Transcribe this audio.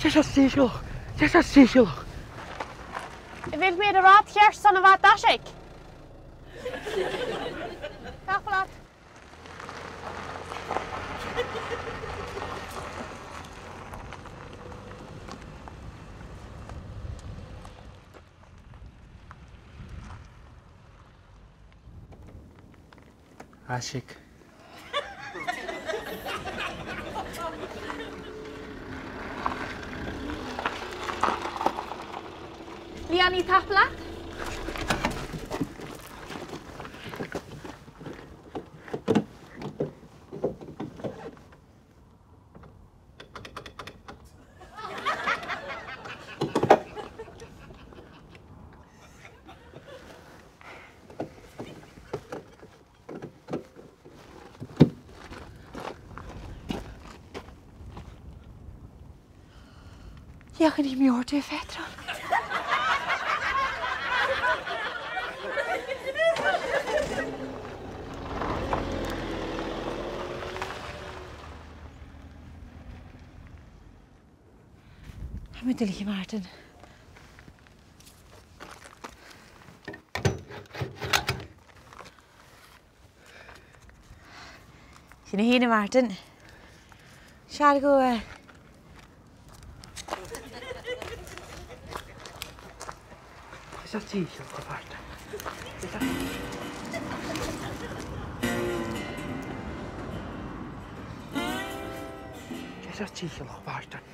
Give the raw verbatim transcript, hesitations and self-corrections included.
Dè tha seo a' dèanamh? Dè tha seo a' dèanamh? A bheil mi air an rathad cheart son a' bhàt-aiseig? Tapadh leat. Aiseag. Leannaidh, tapadh leat. Dìreach an e mòr de phetrol. Tha mi duilich, a Mhàrtainn. Sin e fhèin, a Mhàrtainn. Seall dhomh, eh. Is e dìcheallach, a Mhàrtainn. Is e dìcheallach, a Mhàrtainn.